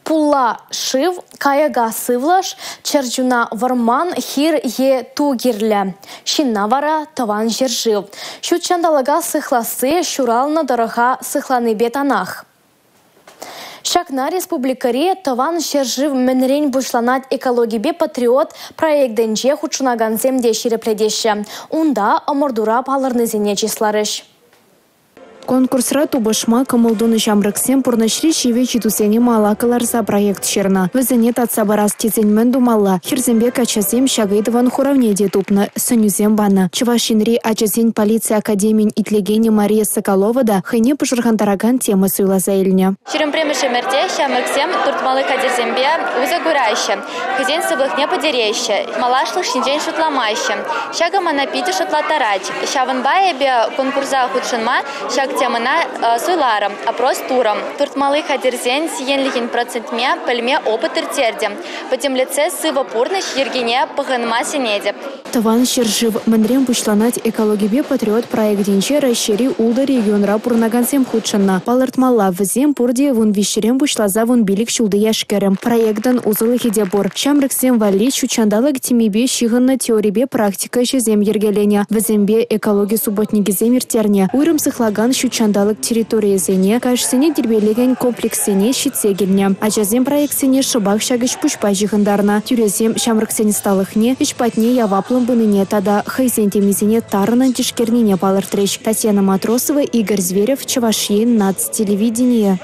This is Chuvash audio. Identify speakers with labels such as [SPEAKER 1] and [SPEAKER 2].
[SPEAKER 1] Пулла шыв, кайӑка сывлӑш, чӗрчуна вӑрман, хир е ту кирлӗ. Ҫынна вара тӑван ҫӗршыв. Ҫут ҫанталӑка сыхласси ҫуралнӑ тӑрӑха сыхланипе танах. Ҫакна республикӑри «Тӑван ҫӗршыв мӗнрен пуҫланать» экологипе патриот проектӗнче хутшӑнакансем те ҫирӗплетеҫҫӗ. Унта ӑмӑртура палӑрнисене чысларӗҫ.
[SPEAKER 2] Конкурсра тупӑшма кӑмӑл тунӑ ҫамрӑксем пурнӑҫри ҫивӗч ыйтусене мала кӑларса проект ҫырнӑ. Вӗсене татса парас тесен мӗн тумалла? Хӗрсемпе каччӑсем ҫак ыйтӑвӑн хуравне те тупнӑ, сӗнӳсем панӑ. Чӑваш Енри ачасен полици академийӗн итлекенӗ Мария Соколова та хӑйне пӑшӑрхантаракан тема суйласа илнӗ.
[SPEAKER 3] 21-мӗш ӗмӗрте ҫамрӑксем туртмалли хатӗрсемпе усӑ кураҫҫӗ, хӑйсен сывлӑхне пӗтереҫҫӗ, малашлӑх ҫинчен шутламаҫҫӗ. Ҫакӑ мана питӗ шутлаттарать. Ҫавӑнпа эпӗ конкурса хутшӑнма ҫак темӑна суйларӑм, опрос турӑм. Туртмалли хатӗрсен сиенлӗхӗн процентне пӗлме опыт ирттертӗм. Пӗтӗмлетсе сывӑ пурнӑҫ йӗркине пӑхӑнма сӗнетӗп.
[SPEAKER 2] Тӑван ҫӗршыв мӗнрен пуҫланать экологипе патриот проектӗнче Раҫҫейри ултӑ регионра пурӑнакансем хутшӑннӑ. Палӑртмалла, вӗсем пурте 13-рен пуҫласа 15 ҫулти яш-кӗрӗм. Проектӑн усӑлӑхӗ те пур. Ҫамрӑксем валли ҫут ҫанталӑк темипе ҫыхӑннӑ теорипе практика ӗҫӗсем йӗркеленӗ. Вӗсемпе экологи субботникӗсем ирттернӗ. Уйрӑм сыхлакан ҫут ҫанталӑк территорийӗсене, каҫсене тирпейлекен комплекссене ҫитсе килнӗ. Ачасем проектсене шӑпах ҫак ӗҫ-пуҫпа ҫыхӑнтарнӑ. Тӳресем ҫамрӑксен ӑсталӑхне, ӗҫ патне яваплӑн пынине тата хӑйсен темисене тарӑнӑн тишкернине палӑртрӗҫ. Татьяна Матросова, Игорь Зверев, Чӑваш Ен наци телевиденийӗ.